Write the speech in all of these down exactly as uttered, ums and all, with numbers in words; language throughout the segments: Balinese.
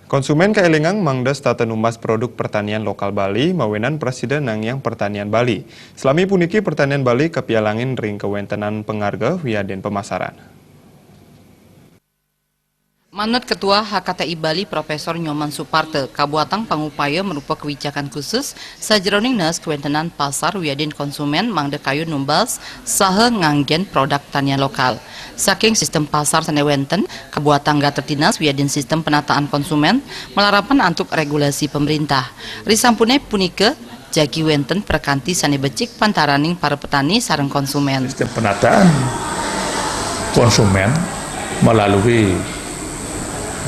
Konsumen kaélingang mangda setata numbas produk pertanian lokal Bali, mawinan prasida nangiang pertanian Bali. Salami puniki pertanian Bali kapialangin ring kawéntenan pangarga wiadin pamasaran. Manut Ketua H K T I Bali Profesor Nyoman Suparta, kabuatang pangupaya marupa kawijakan khusus sajeroning naas kawéntenan pasar wiadin konsumen mangda kayun numbas saha nganggén produk tanian lokal. Saking sistem pasar sané wénten, kabuatang gater tinas wiadin sistem penataan konsumen malarapan antuk regulasi pemerintah. Risampuné punika, jagi wénten prakanti sané becik pantaraning para petani sareng konsumen. Sistem penataan konsumen melalui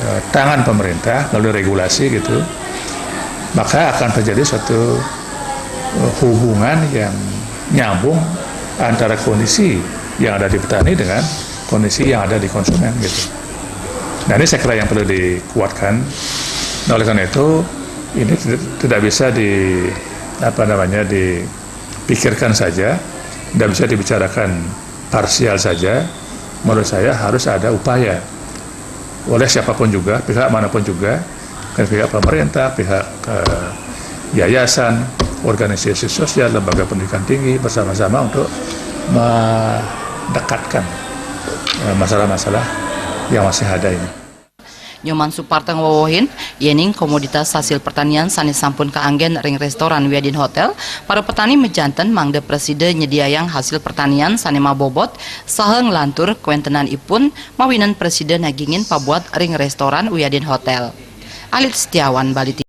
eh, tangan pemerintah, melalui regulasi gitu, maka akan terjadi suatu eh, hubungan yang nyambung antara kondisi yang ada di petani dengan kondisi yang ada di konsumen gitu. Nah, ini saya kira yang perlu dikuatkan. Nah, oleh karena itu ini tidak, tidak bisa di apa namanya dipikirkan saja, tidak bisa dibicarakan parsial saja. Menurut saya harus ada upaya oleh siapapun juga, pihak manapun juga, kan pihak pemerintah, pihak eh, yayasan, organisasi sosial, lembaga pendidikan tinggi bersama-sama untuk mendekatkan eh, masalah-masalah yang masih ada ini. Nyoman Suparta ngwewehin, yéning komoditas hasil pertanian sané sampun kaanggén ring réstoran wiadin hotél, para petani majanten mangda prasida nyediayang hasil pertanian sané mabobot saha nglantur kawéntenanipun mawinan prasida nagingin pabuat ring réstoran wiadin hotél. Alit Setiawan, Bali T V.